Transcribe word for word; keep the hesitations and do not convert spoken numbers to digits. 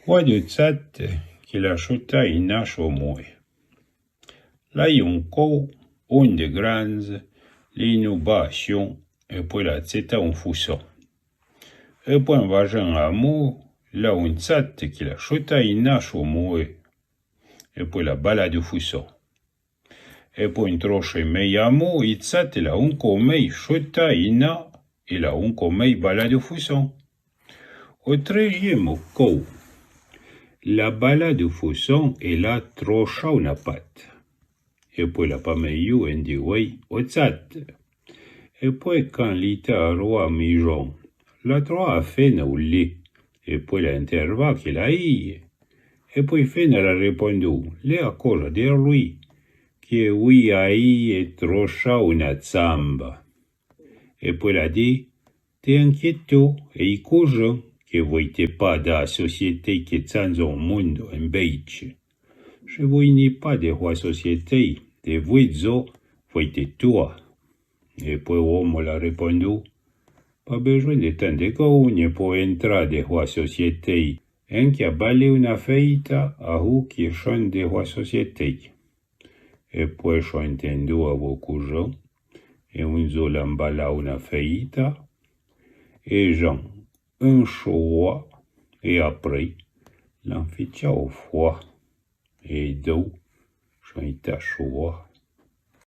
Pwé de tsate ke l'a chotâ ina chou moué. L'a i oun kou, oun de granze, l'é inou ba a Sion, é pwé l'a tsetâ oun fousson. É pwé en vajan amou, l'a oun tsate ke l'a chotâ ina chou moué, é pwé l'a balâ de fousson. É pwé oun troche mei amou, i tsate l'a oun kou mei chotâ ina, é l'a oun kou mei balâ de fousson. O trèjiémo kou, l'a balâ de fousson é l'a trochâ ouna pate. É pwé l'a pa mei iou en de voué o tsate. É pwé kan l'ita arvâ a mijon, l'a troà a fena ou lé, é pwé l'a intervâ ke l'a iye. É pwé fena l'a répondou: L'é a koja de lui, ke voué a iye trochâ ouna tsamba. É pwé l'a di: Te enkyèto, é i koujin, ke voué te pa da a sosiété ke tsanzon o mondo en béitche. Se voué ni pa de houà sosiété, te voué zo, voué te toua. É pwé omo l'a répondou: Pa bejoin de tan de kougne po entrâ de houà sosiété, enkyè balé ouna feita a hou ke chon de houà sosiété. É pwé chon entendou avoué o koujin, é oun zo l'an balâ ouna feita, é jan oun chou vouà, é apré l'an fitchâ o fouà, é dou chon ita chou vouà